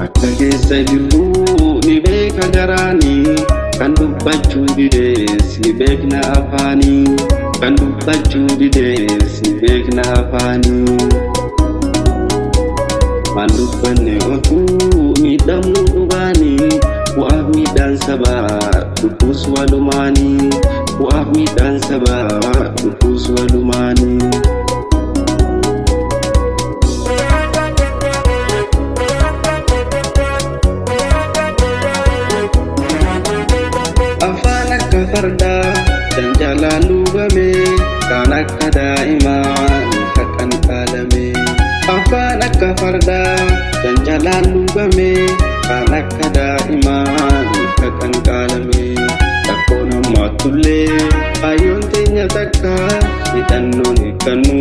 Akka keessa jirru ni beeka garaanii, kan dubbachuu didees ni beekna afaanii, kan dubbachuu didees ni beekna afaanii. Waan dubbanne otuu miidhamuu dhugaanii, bu'aaf miidhaan sabaa dhufuus walumaanii, bu'aaf miidhaan sabaa dhufuus walumaanii. Afaan akka fardaa janjalaan luugame, kaan akka daa'imaa haqan qaalame. Afaan akka fardaa janjalaan luugame, kaan akka daa'imaa haqan qaalame. Rakkoon hammaatullee kaayyoon teenya takka, hidhannoon hiikkannu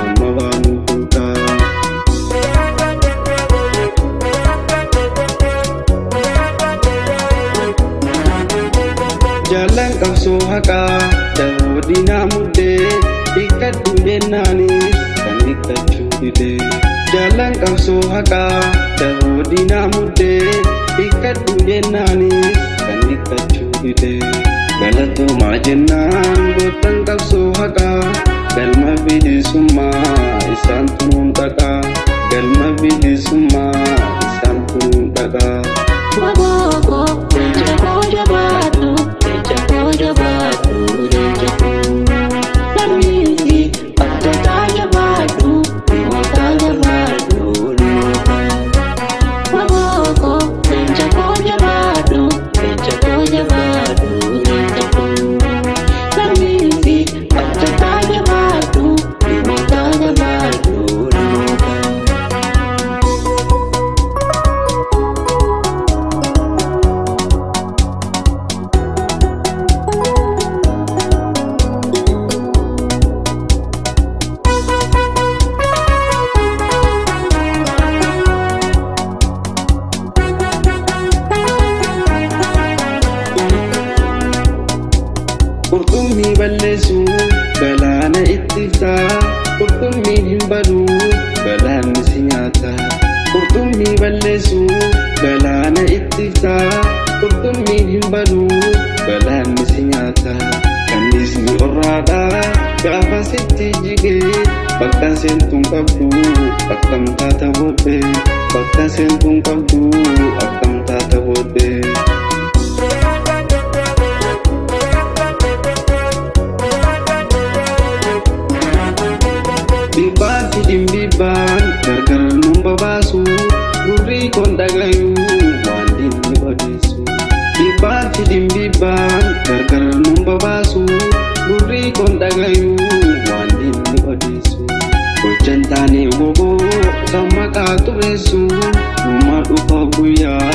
amma baanuu kuutaa. Jaallan qabsoo haqaa dahoo diinaa muddee, hiikkadhu jennaanis kan hiikkachuu dide. Jaallan qabsoo haqaa dahoo diinaa muddee, hiikkadhu jennaanis kan hiikkachuu dide. Galatoomaa jennaan goottan qabsoo haqaa, galma bilisummaa isaan tunuun dhaqaa, galma bilisummaa isaan tunuun dhaqaa. Wabooko, leenca koo jabaadhu, leenca koo jabaadhu, leenca koo. Lammiifi abdataa jabaadhu, dhimmoota jabaadhu, dhimmoota. Wabooko, leenca koo jabaadhu, leenca koo jabaadhu, leenca koo. Lammiifi abdataa jabaadhu, dhimmoota jabaadhu, dhimmoota. Qurxummii balleessu galaana ittisaa, qurxummiin hin badu galaanni si nyaata. Qurxummii balleessu galaana ittisaa, qurxummiin hin badu galaanni si nyaata. Kanniisni qorraadhaa gaafa sitti jigee, bakka seentuun qabdu akkam taata booddee, bakka seentuun qabdu akkam taata booddee. Dhibbaan fi dhimbibbaan gargar nun babaasu, gurri koon dhagayu waan dinni odeessu. Dhibbaan fi dhimbibbaan gargar nun babaasu, gurri koon dhagayu waan dinni odeessu. Hojjan taane woboo kan maqaa xureessu, numa dhufa guyyaa